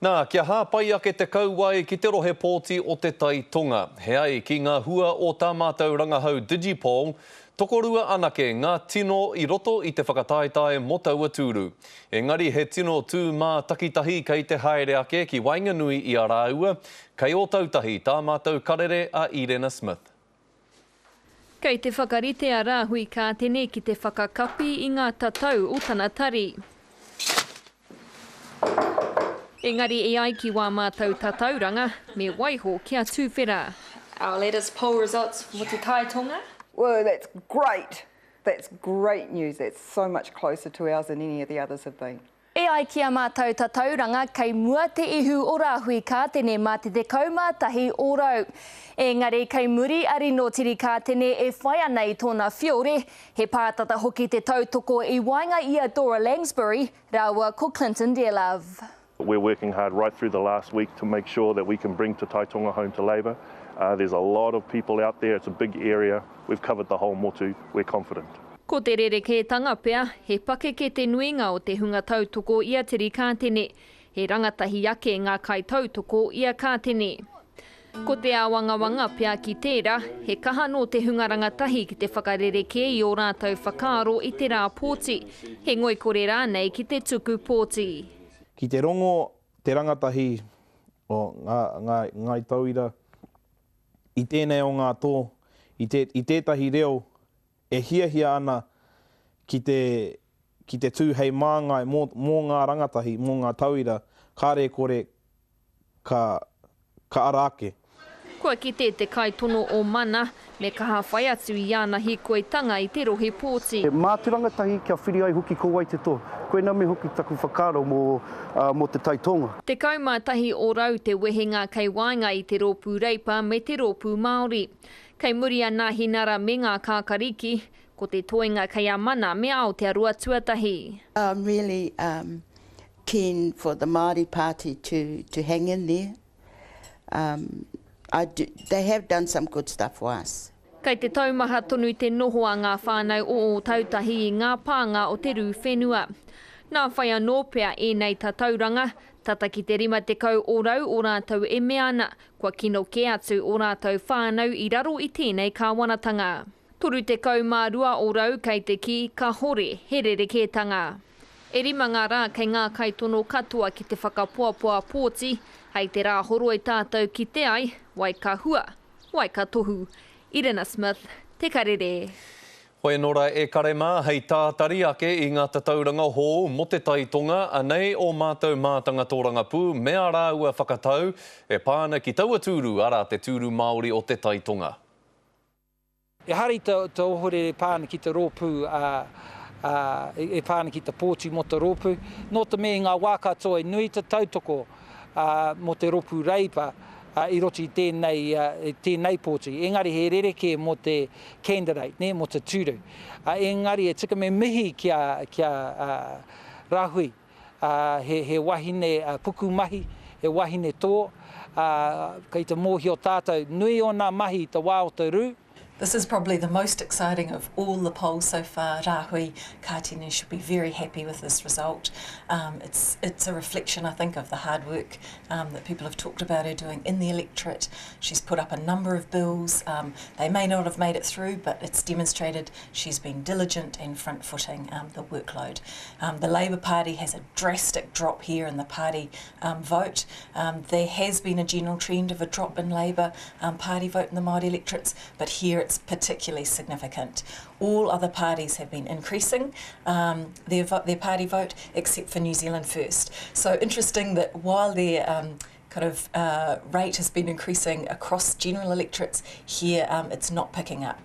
Nā, kia hāpai ake te kauae ki te rohe pōti o Te Tai Tonga. He ai ki ngā hua o tā mātou rangahau Digipoll, tokorua anake ngā tino i roto i te whakataetae mō taua tūru. Engari he tino tū mātakitahi kei te haere ake ki waenganui i a rāua, kei Ōtautahi tā mātou karere a Irena Smith. Kei te whakarite a Rāhui Kātene ki te whakakapi i ngā tatau o tana tari. Engari e ai ki wā mātou tatauranga, me waiho kia tuwhera. Our latest poll results mō Te Tai Tonga. Whoa, that's great! That's great news. That's so much closer to ours than any of the others have been. E ai ki a mātou tatauranga, kei mua te ihu o Rāhui Kātene mā te 11 ōrau. Engari, kei muri a Rino Tirikātene e whai ana i tōna whiore, he pātata hoki te tautoko i waenga i a Dora Langsbury rāua ko Clinton Dearlove. We're working hard right through the last week to make sure that we can bring Te Tai Tonga home to Labour. There's a lot of people out there, it's a big area, we've covered the whole motu, we're confident. Ko te rerekētanga pea, he pakeke te nuinga o te hunga tautoko i a Tirikātene, he rangatahi ake ngā kaitautoko i a Kātene. Ko te āwangawanga pea ki tērā, he kaha nō te hunga rangatahi ki te whakarerekē i ō rātou whakaaro i te rā pōti, he ngoikore rānei ki te tuku pōti. Ki te rongo te rangatahi o ngā, ngā, Ngāi Tauira i tēnei o ngā tō, i te, i tētahi reo e hiahia ana ki te, ki te tū hei māngai mō, mō ngā rangatahi, mō ngā tauira, kāre e kore ka, ka ara ake. Kua kite te kaitono o Mana, me kaha whai atu i ana hīkoitanga i te rohe pōti. He mā te rangatahi kia whiri ai hoki ko wai te toa. Koina me hoki taku whakaaro mō, mō te Tai Tonga. 11 ōrau te wehenga kei waenga i te Rōpū Reipa me te Rōpū Māori. Kei muri a Nāhinara me ngā Kākariki, ko te toenga kei a Mana me Aotearoa Tuatahi. I'm really keen for the Māori Party to to hang in there. Um, I do, they have done some good stuff for us. Kei te taumaha tonu te noho a ngā whānau o Ōtautahi i ngā pānga o te rū whenua. Nā whai anō pea ēnei tatauranga, tata ki te 50 ōrau o rātou e mea ana, Kua kino kē atu ō rātou whānau i raro i tēnei kāwanatanga. 32 ōrau kei te kī kahore he rerekētanga. E rima ngā rā kei ngā kaitono katoa ki te whakapoapoa pōti, hei te Rāhoroi tātou kite ai, wai ka hua, wai ka tohu. Irina Smith, Te Karere. Hoi anō rā e kare mā, hei tātari ake i ngā tatauranga hou mō te Tai Tonga, anei ō mātou mātanga tōrangapū me ā rāua whakatau e pā ana ki taua tūru, arā, te tūru Māori o te Tai Tonga. Ehara i te ohorere e pā ana ki te rōpū, e pā ana ki te pōti mō te rōpū, nō te mea i ngā wā katoa i nui te tautoko mō te rōpū Reipa i roto i tēnei, tēnei pōti. Engari he rerekē mō te candidate, nē, mō te tūru. Engari e tika me mihi ki a, ki a Rahui, he, he wahine pukumahi, he wahine tō, kei te mōhio tātou, nui ōna mahi i te wā o te rū, This is probably the most exciting of all the polls so far. Rahui Kātene should be very happy with this result. Um, it's, it's a reflection, I think, of the hard work um, that people have talked about her doing in the electorate. She's put up a number of bills. Um, they may not have made it through, but it's demonstrated she's been diligent and front-footing um, the workload. Um, the Labour Party has a drastic drop here in the party um, vote. Um, there has been a general trend of a drop in Labour um, Party vote in the Māori electorates, but here it's particularly significant. All other parties have been increasing um, their, their party vote, except for New Zealand First. So interesting that while their um, kind of uh, rate has been increasing across general electorates, here um, it's not picking up.